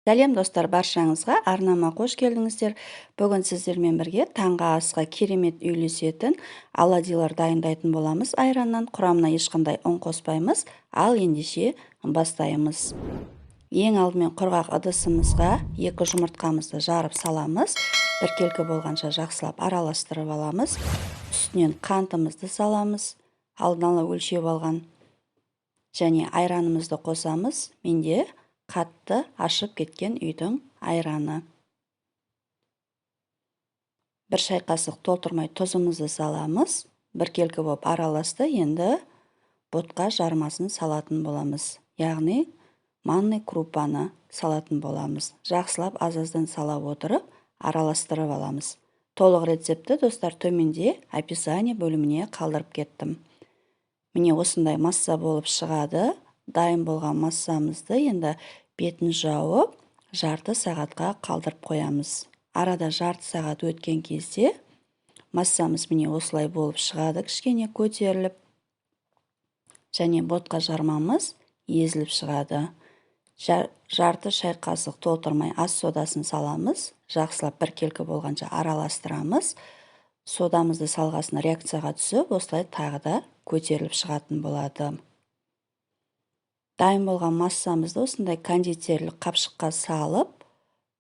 Сәлем достар, баршаңызға арнама қош келдіңіздер. Бүгін сіздермен бірге таңғы асқа керемет үйлесетін оладьилар дайындайтын боламыз. Айраннан құрамына ешқандай ұн қоспаймыз. Ал ендеше бастаймыз. Ең алдымен құрғақ ыдысымызға 2 жұмыртқамызды жарып саламыз. Біркелкі болғанша жақсылап араластырып аламыз. Үстінен қантымызды саламыз, алдын ала өлшеп алған. Және айранымызды қосамыз. Менде қатты ашып кеткен үйдің айраны. 1 шай қасық толтырмай тұзымызды саламыз. Біркелкі болып араласты. Енді ботқа жармасын салатын боламыз. Яғни манный крупаны салатын боламыз. Жақсылап аз-аздан сала отырып араластырып аламыз. Толық рецептті достар төменде описание бөліміне қалдырып кеттім. Міне осындай масса болып шығады. Дайын болған массамызды енді бетін жауып, жарты сағатқа қалдырып қоямыз. Арада жарты сағат өткен кезде массамыз міне осылай болып шығады, кішкене көтеріліп. Және ботқа жармамыз езіліп шығады. Жарты шай қасық толтырмай ас содасын саламыз. Жақсылап біркелкі болғанша араластырамыз. Содамызды салғасын реакцияға түсіп, осылай тағы да көтеріліп шығатын болады. Дайын болған массамызды осындай кондитерлік қапшыққа салып,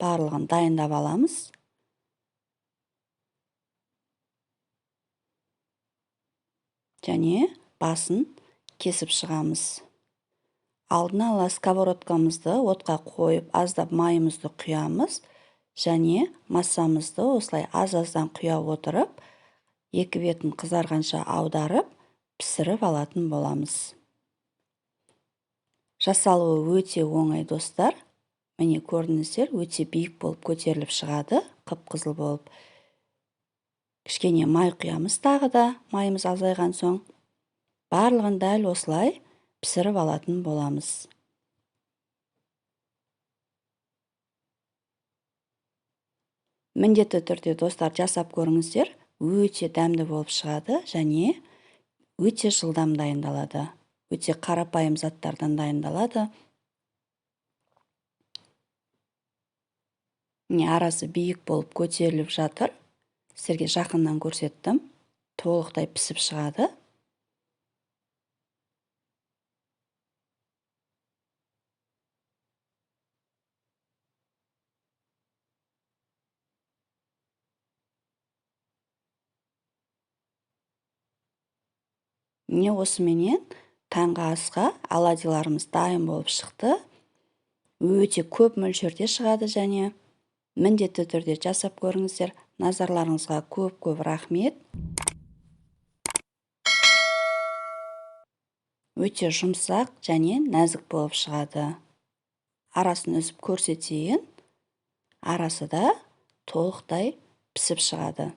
барлығын дайындап аламыз. Және басын кесіп шығамыз. Алдын ала сковородкамызды отқа қойып, аздап майымызды құямыз. Және массамызды осылай аз-аздан құя отырып, екі бетін қызарғанша аударып, пісіріп алатын боламыз. Жасалуы өте оңай достар. Міне көрдіңіздер, өте биік болып көтеріліп шығады, қып-қызыл болып. Кішкене май құямыз тағы да, майымыз азайған соң. Барлығын дәл осылай пісіріп алатын боламыз. Міндетті түрде достар жасап көріңіздер, өте дәмді болып шығады және өте жылдам дайындалады. Өте қарапайым заттардан дайындалады. Міне арасы биік болып көтеріліп жатыр. Сіздерге жақыннан көрсеттім. Толықтай пісіп шығады. Міне осыменен таңғы асқа оладьиларымыз дайын болып шықты. Өте көп мөлшерде шығады және міндетті түрде жасап көріңіздер. Назарларыңызға көп-көп рахмет. Өте жұмсақ және нәзік болып шығады. Арасын үзіп көрсетейін. Арасы да толықтай пісіп шығады.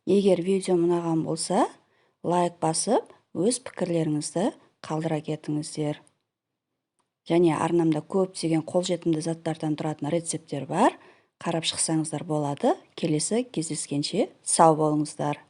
Егер видео ұнаған болса, лайк басып, өз пікірлеріңізді қалдыра кетіңіздер. Және арнамда көптеген қолжетімді заттардан тұратын рецепттер бар. Қарап шықсаңыздар болады. Келесі кездескенше сау болыңыздар.